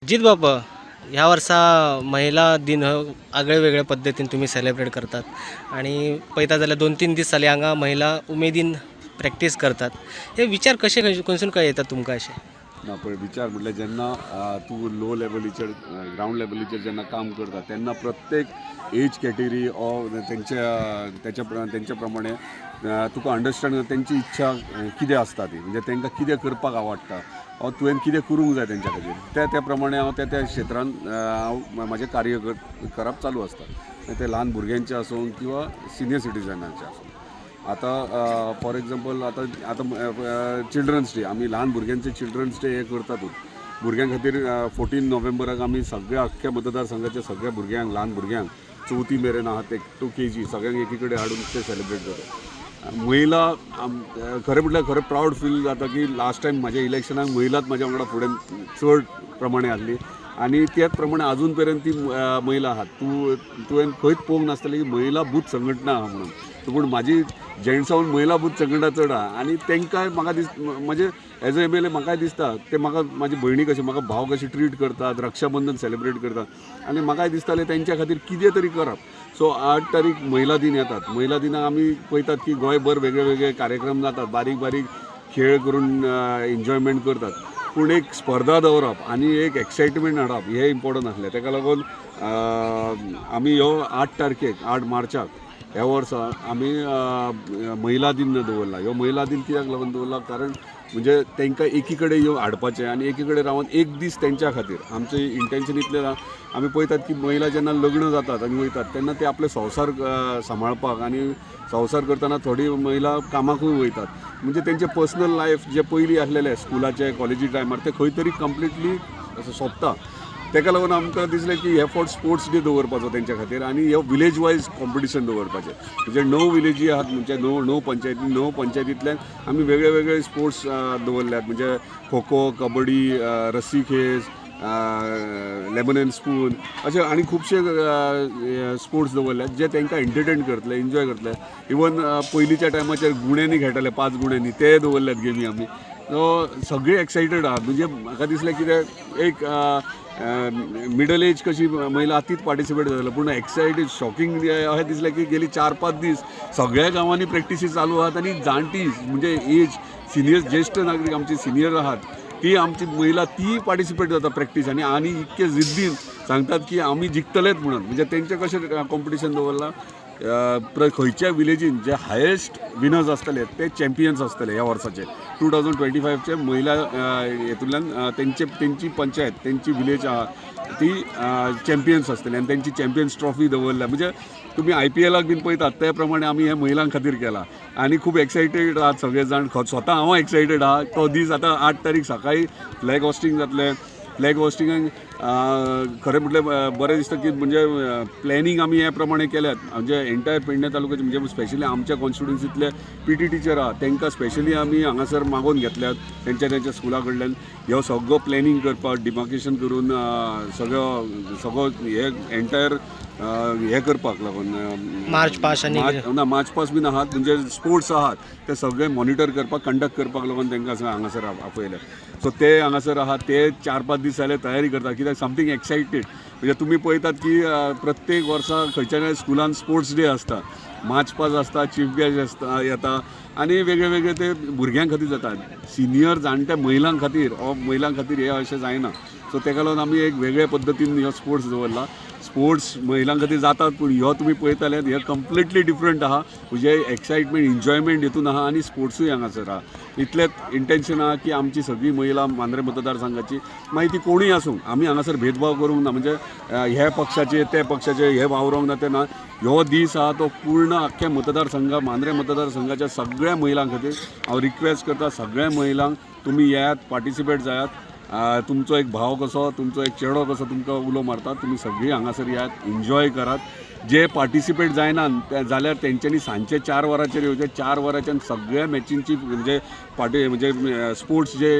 जीत बाब, ह्या वर्सा महिला दिन हो आगळे वेगळे पद्दतीन तुमी सेलिब्रेट करतात आनी पळयता जाल्यार 2-3 दीस जाले हांगा महिला उमेदीन प्रॅक्टीस करतात. हे विचार कशे खंयसून काय येतात तुमकां अशे? ना, पळय, विचार म्हटल्यार जेन्ना तूं लो लेवलीचेर, ग्रावंड लेवलीचेर जेन्ना काम करता तेन्ना प्रत्येक एज कॅटेगरी ऑर तेंच्या तेच्या तेंच्या प्रमाणे तुका अंडरस्टँड तेंची इच्छा कितें आसता ती, म्हणजे तांकां कितें करपाक आवडटा ऑर तुवें कितें करूंक जाय तेंच्या खातीर, त्या त्या प्रमाणे हांव त्या त्या क्षेत्रान हांव म्हाजें कार्य करप चालू आसता. ते ल्हान भुरग्यांचें आसूं किंवा सिनियर सिटीजनांचें आसूं. आतां फॉर एग्जाम्पल, आतां आतां चिल्ड्रन्स डे, आमी ल्हान भुरग्यांचे चिल्ड्रन्स डे हे करतातूच. भुरग्यां खातीर 14 नोव्हेंबराक आमी सगळ्या अख्ख्या मतदारसंघाच्या सगळ्या भुरग्यांक, ल्हान भुरग्यांक, चवथी मेरेन आहा ते टू केजी, सगळ्यांक एकी कडेन हाडून ते सेलिब्रेट करतात. महिला खरें म्हटल्यार खरें प्रावड फील जाता की लास्ट टायम म्हाज्या इलेक्शनाक महिलाच म्हाज्या वांगडा फुडें चड प्रमाणे आहली आनी त्याच प्रमाणे अजून पर्यंत ती महिला आहात. तुवें खंयच पळोवंक नासतलें की महिला बूथ संघटना आहा म्हणून, पूण म्हाजी जेंट्सां महिला बूथ संघटना चड आहा. आनी तांकां म्हाका दीस म्हणजे एज अ एमएलए म्हाकाय दिसता ते म्हाका म्हाजी भयणी कशी, म्हाका भाव कशी ट्रीट करतात, रक्षाबंधन सेलिब्रेट करतात आनी म्हाकाय दिसतालें तेंच्या खातीर कितें तरी करप. सो 8 तारीख महिला दिन येतात. महिला दिनाक आमी पळयतात की गोंयभर वेगळे वेगळे कार्यक्रम जातात, बारीक बारीक खेळ करून एन्जॉयमेंट करतात, पूण एक स्पर्धा दवरप आनी एक एक्सायटमेंट हाडप हें इम्पॉर्टंट आसलें. ताका लागून आमी ह्यो 8 तारखेक, 8 मार्चाक ह्या वर्सा आमी महिला दिन दवरला. ह्यो महिला दिन कित्याक लागून दवरला? कारण म्हणजे तांकां एकी कडेन येवन हाडपाचें आनी एकी कडेन रावन एक दीस तेंच्या खातीर. आमचें इंटेन्शन इतलें ना, आमी पळयतात की महिला जेन्ना लग्न जातात आनी वयतात तेन्ना ते आपले संवसार सांबाळपाक आनी संवसार करतना थोडी महिला कामाकूय वयतात, म्हणजे तेंचे पर्सनल लायफ जे पयलीं आसलेलें स्कुलाचे, कॉलेजी टायमार, ते खंय तरी कंप्लिटली सोंपता. ताका लागून आमकां दिसलें की हे फावट स्पोर्ट्स डे दवरपाचो तेंच्या खातीर आनी हे विलेज वायज कॉम्पिटिशन दवरपाचें. म्हणजे 9 विलेजी आहात, म्हणजे णव पंचायती, 9 पंचायतींतल्यान आमी वेगळे वेगळे स्पोर्ट्स दवरल्यात, म्हणजे खो खो, कबड्डी, रस्सी खेळ, लेमन अँड स्पून अशे आनी खुबशे स्पोर्ट्स दवरल्यात जे तांकां एंटरटेन करतले, एन्जॉय करतले. इवन पयलींच्या टायमाचेर गुण्यांनी खेळटाले, 5 गुण्यांनी, ते दवरल्यात गेमी आमी. सो सगळी एक्सायटेड आहा. म्हणजे म्हाका दिसलें कितें एक मिडल एज कशी महिला तीच पार्टिसिपेट जातले, पूण एक्सायटेड, शॉकिंग अशें दिसलें की गेली 4-5 दीस सगळ्या गांवांनी प्रॅक्टिसी चालू आहात आनी जाणटी, म्हणजे एज सिनियर, ज्येश्ठ नागरीक, आमची सिनियर आहात ती आमची महिला, ती पार्टिसिपेट जाता प्रॅक्टीस आनी आनी इतके जिद्दीन सांगतात की आमी जिखतलेच म्हणून. म्हणजे तेंचें कशें कॉम्पिटिशन दवरलां, खंयच्या विलेजीन जे हायेस्ट विनर्स आसतले ते चॅम्पियन्स आसतले ह्या वर्साचे 2025चे महिला हेतूंतल्यान तेंचे तेंची पंचायत, तेंची विलेज आहा ती चॅम्पियन्स आसतली आनी तेंची चॅम्पियन्स ट्रॉफी दवरल्या. म्हणजे तुमी आयपीएलाक बीन पळयतात त्या प्रमाणे आमी हे महिलां खातीर केला आनी खूब एक्सायटेड आहात सगळे जाण. स्वता हांव एक्सायटेड आहा. तो दीस आतां 8 तारीख सकाळी फ्लॅग होस्टींग जातलें. फ्लॅग होस्टिंगाक खरें म्हटल्यार बरें दिसता की म्हणजे प्लॅनिंग आमी हे प्रमाणे केल्यात. म्हणजे एंटायर पेडणे तालुक्याचे, म्हणजे स्पेशली आमच्या कॉन्स्टिट्युन्सींतले पीटी टिचर आहा तांकां स्पेशली आमी हांगासर मागोवन घेतल्यात तेंच्या तेंच्या स्कुला कडल्यान ह्यो सगळो प्लॅनिंग करपाक, डिमार्केशन करून सगळो सगळो हे एंटायर हे करपाक लागून मार्च पास्ट आनी ना, मार्च पास्ट बीन आहात, म्हणजे स्पोर्ट्स आहात ते सगळे मॉनिटर करपाक, कंडक्ट करपाक लागून तांकां हांगासर आपयले. सो ते हांगासर आहात, ते 4-5 दीस जाले तयारी करतात, कित्याक समथींग एक्सायटेड. म्हणजे तुमी पळयतात की प्रत्येक वर्सा खंयच्या ना स्कुलान स्पोर्ट्स डे आसता, मार्च पास्ट आसता, चीफ गेस्ट आसता येता आनी वेगळे वेगळे ते भुरग्यां खातीर जाता. सिनियर जाणट्या महिलां खातीर ओ महिलां खातीर हे अशें जायना. सो ताका लागून आमी एक वेगळे पद्दतीन ह्यो स्पोर्ट्स दवरला. स्पोर्ट्स महिलां खातीर जातात, पूण ह्यो तुमी पळयताले हे कंप्लिटली डिफरंट आहा. म्हणजे एक्सायटमेंट, एन्जॉयमेंट हितून आहा आनी स्पोर्ट्सूय हांगासर आहा. इतलेंच इंटेन्शन आहा की आमची सगळी महिला मांद्रे मतदारसंघाची, मागीर ती कोणूय आसूं, आमी हांगासर भेदभाव करूंक ना, म्हणजे ह्या पक्षाचे, त्या पक्षाचे हे वावरोंक ना, ते ना. ह्यो दीस आहा तो पूर्ण अख्ख्या मतदारसंघ, मांद्रे मतदारसंघाच्या सगळ्या महिलां खातीर. हांव रिक्वेस्ट करता सगळ्या महिलांक, तुमी येयात, पार्टिसिपेट जायात. तुमचो एक भाव कसो, तुमचो एक चेडो कसो तुमकां उलो मारता, तुमी सगळीं हांगासर येयात, एन्जॉय करात. जे पार्टिसिपेट जायना जाल्यार तेंच्यांनी सांजचे 4 वरांचेर येवचें. 4 वरांच्यान सगळ्या मॅचींची म्हणजे पार्टी म्हणजे स्पोर्ट्स जे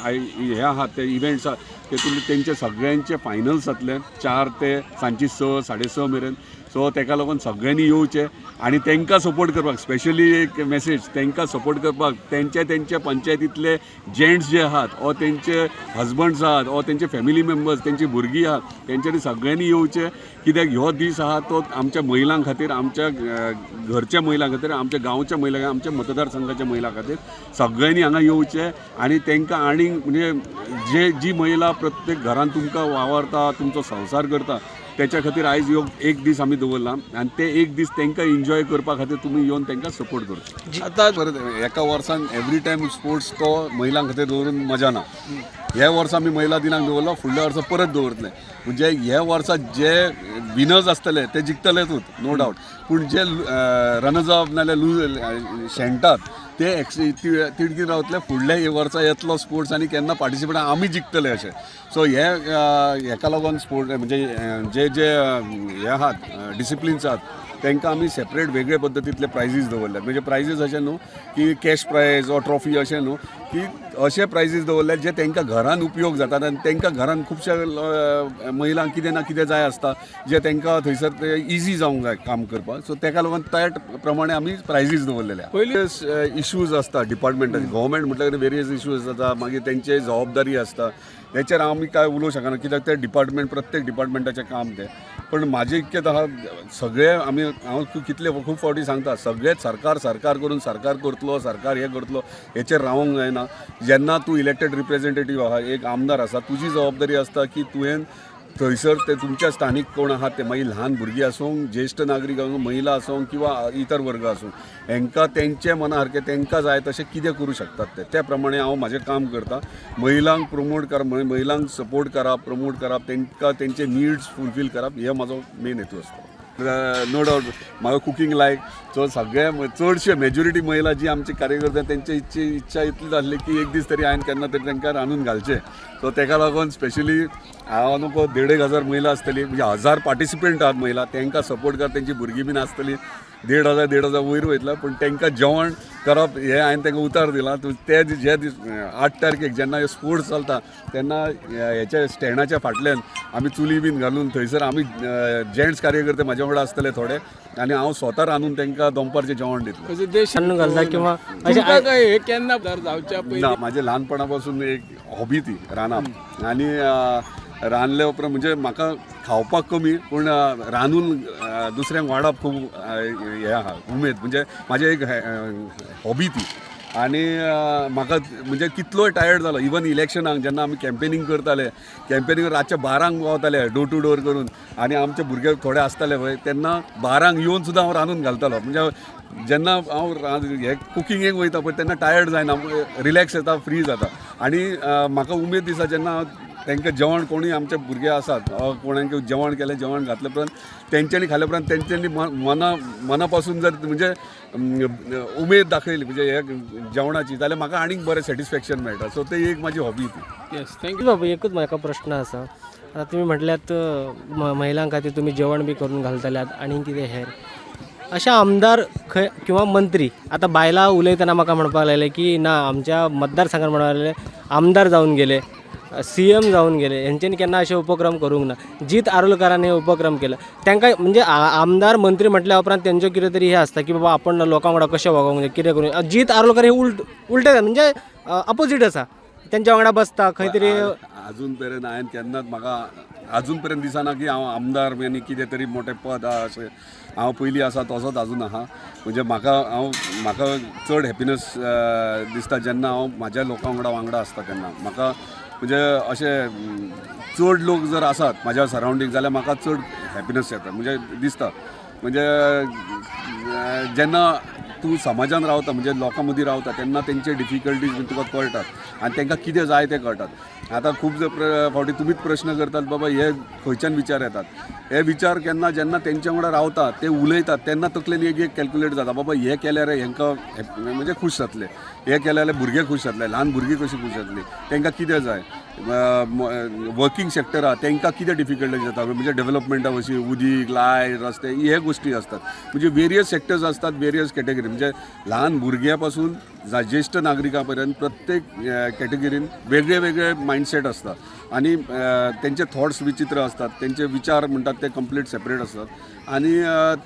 हे आहात ते इव्हेंट्स आहात तेतून तेंचे सगळ्यांचे फायनल्स जातले 4 ते सांजची 6, 6:30 मेरेन. सो तेका लागून सगळ्यांनी येवचें आनी तांकां सपोर्ट करपाक, स्पेशली एक मेसेज, तांकां सपोर्ट करपाक तेंचे तेंच्या पंचायतींतले जेंट्स जे आहात ओ तेंचे हजबंड्स आहात ओ तेंचे फॅमिली मेंबर्स, तेंची भुरगीं आहात, तेंच्यांनी सगळ्यांनी येवचें. कित्याक ह्यो दीस आहा तो आमच्या महिलां खातीर, आमच्या घरच्या महिलां खातीर, आमच्या गांवच्या महिलां, आमच्या मतदारसंघाच्या महिलां खातीर सगळ्यांनी हांगा येवचें आनी तांकां आनीक म्हणजे जे जी महिला प्रत्येक घरान तुमकां वावरता, तुमचो संवसार करता, त्याच्या खातीर आयज ह्यो एक दीस आमी दवरला आनी ते एक दीस तांकां एन्जॉय करपा खातीर तुमी येवन तांकां सपोर्ट करचो. आतां परत एका वर्सान एवरी टायम स्पोर्ट्स तो महिलां खातीर दवरून मजा ना. ह्या वर्सा आमी महिला दिनाक दवरलो, फुडल्या वर्सा परत दवरतले. म्हणजे ह्या वर्सा जे विनर्स आसतले ते जिखतलेच, नो डावट, पूण जे रनर्स अप नाल्यार लूज शेणटात ते तिडकीन रावतले. फुडल्या वर्सा येतलो स्पोर्ट्स आनी केन्ना पार्टिसिपेट आमी जिखतले अशें. सो हे हेका लागून स्पोर्ट म्हणजे जे जे हे आहात डिसिप्लिन्स आहात तांकां आमी सेपरेट वेगळे पद्दतींतले प्रायजीस दवरल्यात. म्हणजे प्रायजीस अशें न्हू की कॅश प्रायज वा ट्रॉफी, अशें न्हू की अशे प्रायजीस दवरल्यात जे तांकां घरान उपयोग जातात आनी तांकां घरान खुबश्या महिलांक कितें ना कितें जाय आसता जे तांकां थंयसर ते इजी जावंक जाय काम करपाक. सो ताका लागून त्या प्रमाणे आमी प्रायजीस दवरलेले. पयली इश्यूज आसता डिपार्टमेंटाचे, गव्हर्मेंट म्हटल्यार वेरियस इश्यूज आसता, मागीर तेंचे जबाबदारी आसता, हेचेर आमी कांय उलोवंक शकना कित्याक ते डिपार्टमेंट प्रत्येक डिपार्टमेंटाचें काम तें. पण म्हाजें इतकें आहा सगळे आमी, हांव कितले खूब फावटी सांगता, सगळेच सरकार सरकार करून सरकार करतलो, सरकार हें करतलो हेचेर रावंक जायना. जेन्ना तूं इलेक्टेड रिप्रेझेंटेटीव आहा, एक आमदार आसा, तुजी जबाबदारी आसता की तुवें थंयसर ते तुमच्या स्थानीक कोण आहात ते, मागीर ल्हान भुरगीं आसूं, ज्येश्ठ नागरीक आसूं, महिला आसूं किंवा इतर वर्ग आसूं, हेंकां तेंचे मना सारकें तेंकां जाय तशें कितें करूं शकतात ते, त्या प्रमाणे हांव म्हाजें काम करता. महिलांक प्रमोट करप, महिलांक सपोर्ट करप, प्रमोट करप, तेंकां तेंचे निड्स फुलफील करप, हे म्हाजो मेन हेतू आसता. नो डावट म्हाका कुकींग लायक. सो सगळे चडशे मेजॉरिटी महिला जी आमची कार्यकर्ते तेंची इच्छा इतली जाल्ली की एक दीस तरी हांवें केन्ना तरी तांकां रांदून घालचें. सो तेका लागून स्पेशली हांव नको 1500 महिला आसतली, म्हणजे 1000 पार्टिसिपंट आहात महिला, तांकां सपोर्ट कर, तेंची भुरगीं बीन आसतली, 1500 1500 वयर वयतलो, पूण तांकां जेवण करप हें हांवें तांकां उतार दिलां. ते जे दीस 8 तारखेक जेन्ना हे स्पोर्ट्स चलता तेन्ना हेच्या स्टँडाच्या फाटल्यान आमी चुली बीन घालून थंयसर आमी जेंट्स कार्यकर्ते म्हाज्या वांगडा आसतले थोडे आनी हांव स्वता रांदून तांकां दनपारचें जेवण दितलो. अशें देश रांदून घालता किंवा अशें तुमकां काय हे केन्ना जावच्या पयलीं? ना, म्हाजें ल्हानपणा पासून एक हॉबी ती रांदप आनी रांदले उपरांत म्हणजे म्हाका खावपाक कमी पूण रांदून दुसऱ्यांक वाडप खूब हें आहा उमेद, म्हणजे म्हाजें एक हॉबी ती. आनी म्हाका म्हणजे कितलोय टायर्ड जालो, इवन इलेक्शनाक जेन्ना आमी कॅम्पेनींग करताले, कॅम्पेनींग रातचे 12 पावताले डोर टू डोर करून, आनी आमचे भुरगे थोडे आसताले पळय, तेन्ना 12 येवन सुद्दां हांव रांदून घालतालो. म्हणजे जेन्ना हांव हे कुकिंगेक वयता पळय तेन्ना टायर्ड जायना, रिलॅक्स जाता, फ्री जाता. आनी म्हाका उमेद दिसता जेन्ना तांकां जेवण, कोणूय आमचे भुरगे आसात कोणाक जेवण केलें, जेवण घातले उपरांत तेंच्यांनी खाले उपरांत तेंच्यांनी मना पासून जर म्हणजे उमेद दाखयली म्हणजे हे जेवणाची जाल्यार म्हाका आनीक बरें सॅटिस्फॅक्शन मेळटा. सो ते एक म्हाजी हॉबी ती. Yes, thank you. बाबू, एकूच म्हाका प्रश्न आसा. आतां तुमी म्हटल्यात महिलां खातीर तुमी जेवण बी करून घालतल्यात आनी कितें हेर अशे आमदार खंय किंवा मंत्री, आतां बायलां उलयतना म्हाका म्हणपाक लागले की ना आमच्या मतदारसंघात म्हणपाक लागले आमदार जावन गेले, सीएम जावन गेले, हेंच्यांनी केन्ना अशे उपक्रम करूंक ना. जीत आरोलकारान हे उपक्रम केले. तांकां म्हणजे आमदार मंत्री म्हटल्या उपरांत तेंच्यो कितें तरी हें आसता की बाबा आपण लोकां वांगडा कशें वागोवंक जाय, कितें करूं. जीत आरोलकार हे उलटे म्हणजे अपोजीट आसा, तेंच्या वांगडा बसता खंय तरी. अजून पर्यंत हांवें केन्नाच म्हाका अजून पर्यंत दिसना की हांव आमदार आनी कितें तरी मोटें पद आहा अशें. हांव पयलीं आसा तसोच अजून आहा. म्हणजे म्हाका हांव म्हाका चड हॅपिनस दिसता जेन्ना हांव म्हाज्या लोकां वांगडा वांगडा आसता तेन्ना. म्हाका म्हणजे अशें चड लोक जर आसात म्हाज्या सरावंडींग जाल्यार म्हाका चड हॅपिनस येता, म्हणजे दिसता. म्हणजे जेन्ना तूं समाजान रावता, म्हणजे लोकां मदीं रावता, तेन्ना तेंचे डिफिकल्टीज बीन तुका कळटात आनी तांकां कितें जाय तें कळटात. आतां खूब फावटी तुमीच प्रश्न करतात, बाबा हे खंयच्यान विचार येतात. हे विचार केन्ना जेन्ना तेंच्या वांगडा रावता, ते उलयतात, तेन्ना तकलेन एक एक कॅल्क्युलेट जाता, बाबा हें केल्यार हेंकां म्हणजे खूश जातले, हें केल्यार भुरगे खूश जातले, ल्हान भुरगीं कशीं खूश जातलीं, तांकां कितें जाय. वर्किंग सेक्टर आहा तांकां कितें डिफिकल्टी जाता, म्हणजे डेव्हलपमेंटा वशी उदीक, लायट, रस्ते हे गोश्टी आसतात. म्हणजे वेरियस सेक्टर्स आसतात, वेरियस कॅटेगरी, म्हणजे ल्हान भुरग्या पासून ज्येश्ठ नागरिका पर्यंत प्रत्येक कॅटेगरीन वेगळे वेगळे मायंडसेट आसता आनी तेंचे थॉट्स विचित्र आसतात, तेंचे विचार म्हणटात ते कंप्लीट सेपरेट आसतात. आनी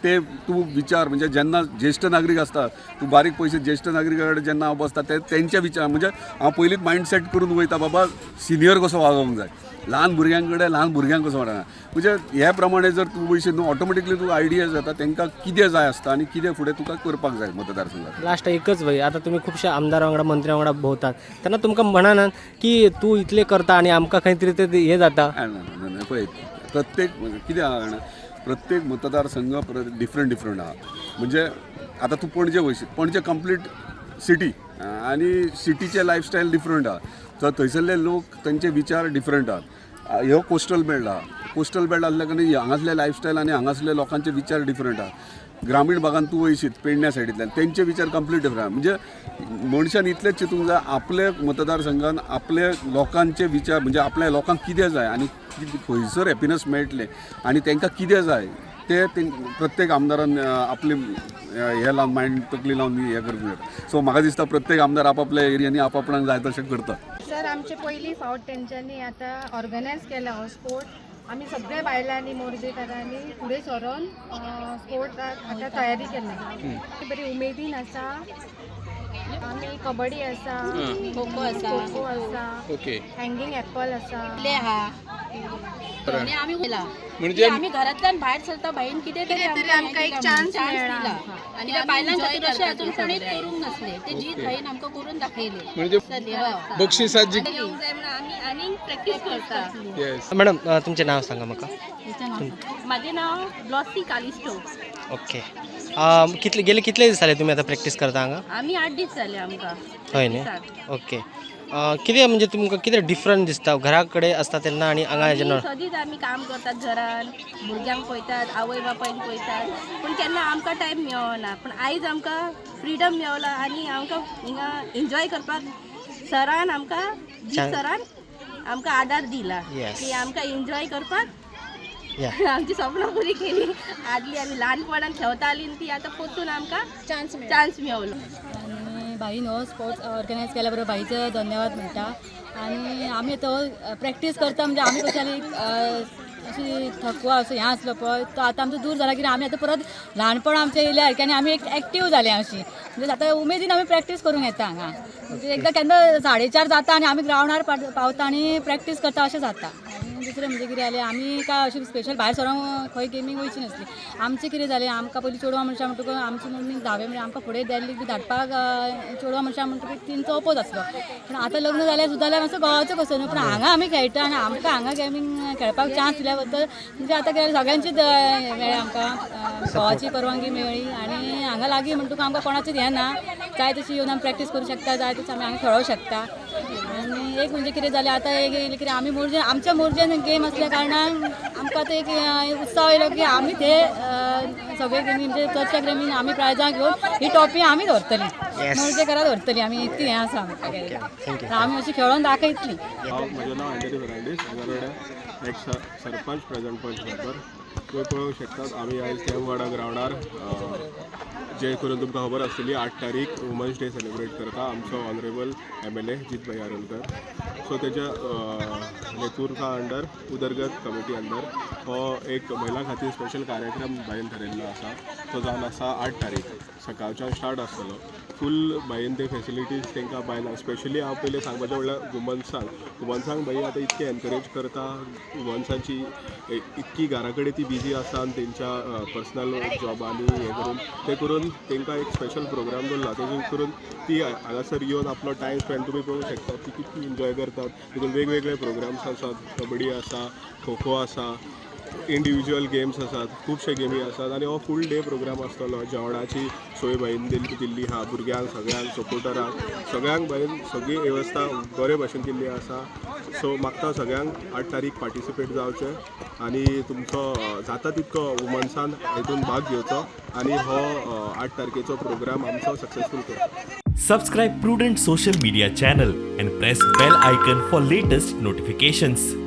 ते तूं विचार म्हणजे जेन्ना ज्येश्ठ नागरीक आसता, तूं बारीक पयशे ज्येश्ठ नागरिका कडेन जेन्ना हांव बसता ते तेंचे विचार, म्हणजे हांव पयलींच मायंडसेट करून वयता, बाबा सिनियर कसो वागोवंक जाय, ल्हान भुरग्यां कडेन ल्हान भुरग्यांक कसो वागोवंक जाय. म्हणजे ह्या प्रमाणे जर तूं वयशी न्हू, ऑटोमॅटिकली तुका आयडिया जाता तांकां कितें जाय आसता आनी कितें फुडें तुका करपाक जाय मतदारसंघात. लास्ट एकच भाई, आता तुम्ही खुबशा आमदारा वांगडा, मंत्र्या वांगडा भोवतात तेन्ना तुमकां म्हणनात की तूं इतलें करता आनी आमकां खंय तरी ते हें जाता? ना, ना, ना, पळय, प्रत्येक कितें आहा जाणा, प्रत्येक मतदारसंघ डिफरंट डिफरंट आहा. म्हणजे आतां तूं पणजे वयशी, पणजे कंप्लीट सिटी आनी सिटीचे लायफस्टायल डिफरंट आहा, तर थंयसरले लोक तेंचे विचार डिफरंट आहात. ह्यो कोस्टल बेल्ट आहा, कोस्टल बेल्ट आसल्या कारणान हांगासले लायफस्टायल आनी हांगासले लोकांचे विचार डिफरंट आहा. ग्रामीण भागान तूं वयशीत पेडण्या सायडींतल्यान, तेंचे विचार कंप्लीट डिफरंट आहा. म्हणजे मनशान इतलेंच चिंतूंक जाय आपले मतदारसंघान आपले लोकांचे विचार, म्हणजे आपल्या लोकांक कितें जाय आनी खंयसर हॅपिनस मेळटलें आनी तांकां कितें जाय ते प्रत्येक आमदारान आपले हे लावन मायंड तकली लावन हें करूंक जाय. सो म्हाका दिसता प्रत्येक आमदार आपापल्या एरियांनी आपापणाक जाय तशें करता. सर, आमचे पयली फावट तेंच्यांनी आतां ऑर्गनायज केला हो स्पोर्ट. आमी सगळे बायलांनी मोरजेकारांनी फुडें सरोन स्पोर्टाक आतां तयारी केल्या. बरी उमेदीन आसा आमी. कबड्डी आसा, खो खो आसा, खो खो आसा, हँगिंग एप्पल आसा. किल्ले आहा आनी आमी उयला. म्हणजे आमी घरांतल्यान भायर सरता बाईन कितें तरी कितें तरी आमकां एक चान्स मेळ्ळा. दिला आनी बायलां खातीर अशें अजून कोणेच करूंक नासलें ते जीत बाईन आमकां करून दाखयलें. म्हणजे बक्षिसां जिख येवंक जाय म्हणून आमी आनीक प्रॅक्टीस करता. येस. मॅडम, तुमचें नांव सांगा म्हाका. माझे नाव ब्लॉसी कालिस्टो. ओके, कितले गेले, कितले दीस जाले तुमी आतां प्रॅक्टीस करता हांगा? आमी 8 दीस जाले आमकां. हय न्ही? ओके, कितें म्हणजे तुमकां कितें डिफरंट दिसता घरा कडेन आसता तेन्ना आनी हांगा जेन्ना? सदींच आमी काम करतात, घरान भुरग्यांक पळयतात, आवय बापायक पळयतात, पूण केन्ना आमकां टायम मेळना. पूण आयज आमकां फ्रिडम मेवला आनी आमकां हिंगा एन्जॉय करपाक सरान आमकां, जीत सरान आमकां आदार दिला की आमकां एन्जॉय करपाक. आमची सपनां पुरी केली. आदली आमी ल्हानपणान खेळताली ती आतां परतून आमकां चान्स चान्स मेवलो. आनी भाईन हो स्पोर्ट्स ऑर्गनायज केल्या बरोबर भाईचो धन्यवाद म्हणटा. आनी आमी तो प्रॅक्टीस करता, म्हणजे आमी कशी जाली अशी थकवा असो हें आसलो पळय तो आतां आमचो दूर जाला, कित्याक आमी आतां परत ल्हानपण आमचें येयल्या सारकें आनी आमी एक एक्टीव जाले अशी. म्हणजे आतां उमेदीन आमी प्रॅक्टीस करूंक येता हांगा. म्हणजे एकदां केन्ना 4:30 जाता आनी आमी ग्रावंडार पावता आनी प्रॅक्टीस करता अशें जाता. आनी दुसरें म्हणजे कितें जालें, आमी काय अशी स्पेशल भायर सरोंक खंय गेमींक वयची नासली. आमचें कितें जालें, आमकां पयलीं चेडवां मनशां म्हणटकूच आमची मम्मी धावे म्हणल्यार आमकां फुडें दिल्लीक बी धाडपाक चेडवां मनशां म्हणटकूच तेंचो ओपोज आसलो. पूण आतां लग्न जाल्यार सुद्दां जाल्यार मातसो घोवाचो कसो न्हू, पूण हांगा आमी खेळटा आनी आमकां हांगा गेमींग खेळपाक चान्स दिल्या बद्दल म्हणजे आतां कितें सगळ्यांचीच मेळ्ळें आमकां, घोवाची परवानगी मेळ्ळी आनी हांगा लागीं म्हणटकूच आमकां कोणाचीच हें ना, जाय तशी येवन आमी प्रॅक्टीस करूं शकता, जाय तशी आमी हांगा खेळोंक शकता. आनी एक म्हणजे कितें जालें आतां एक येयलें कितें, आमी मोरजे आमच्या मोरजेन गेम आसल्या कारणान आमकां आतां एक उत्साह येयलो की आमी ते सगळे गेमी म्हणजे चडश्या गेमीन आमी प्रायजां घेवन ही ट्रॉफी आमी दवरतली, मोरजेकारां दवरतली आमी, इतकी हें आसा आमकां. Thank you. आमी अशी खेळोन दाखयतली. हांव, म्हजें नांव अँटनी फेर्नांडीस, हांगा एक्स सरपंच, प्रेझेंट पंच मेंबर. तुमी पळोवंक शकतात आमी आयज देववाडा ग्रावंडार, जे करून तुमकां खबर आसतली, 8 तारीख वुमन्स डे सेलिब्रेट करता आमचो ऑनरेबल एमएलए जीत भाई आरोलकर. सो तेच्या नेतृत्वा अंडर, उदरगत कमिटी अंडर हो एक महिलां खातीर स्पेशल कार्यक्रम बाईन थरयल्लो आसा. तो जावन आसा 8 तारीख सकाळच्यान स्टार्ट आसतलो. फूल बाईन ते फेसिलिटीज तांकां बायलांक स्पेशली, हांव पयलीं सांगपाचें म्हणल्यार वुमन्सांक, वुमन्सांक बाई आतां इतकें एनकरेज करता. वुमन्सांची इतकी घरा कडेन ती बिजी आसा आनी तेंच्या पर्सनल जॉबांनी हें करून तें करून तांकां एक स्पेशल प्रोग्राम दवरला. तेतून करून ती हांगासर येवन आपलो टायम स्पेंड, तुमी पळोवंक शकतात ती कितकी एन्जॉय करतात. तितून वेगवेगळे प्रोग्राम्स आसात, कबड्डी आसा, खो खो आसा, इंडिविज्युअल गेम्स आसात, खुबशे गेमी आसात आनी हो फूल डे प्रोग्राम आसतलो. जेवणाची सोय बाईन दिल्ली आहा भुरग्यांक सगळ्यांक, सपोर्टरांक सगळ्यांक बाईन सगळी वेवस्था बरे भशेन केल्ली आसा. सो मागता सगळ्यांक 8 तारीख पार्टिसिपेट जावचें आनी तुमचो जाता तितको वुमन्सान हितून भाग घेवचो आनी हो 8 तारखेचो प्रोग्राम आमचो सक्सेसफूल करचो. Subscribe Prudent Social Media channel and press bell icon for latest notifications.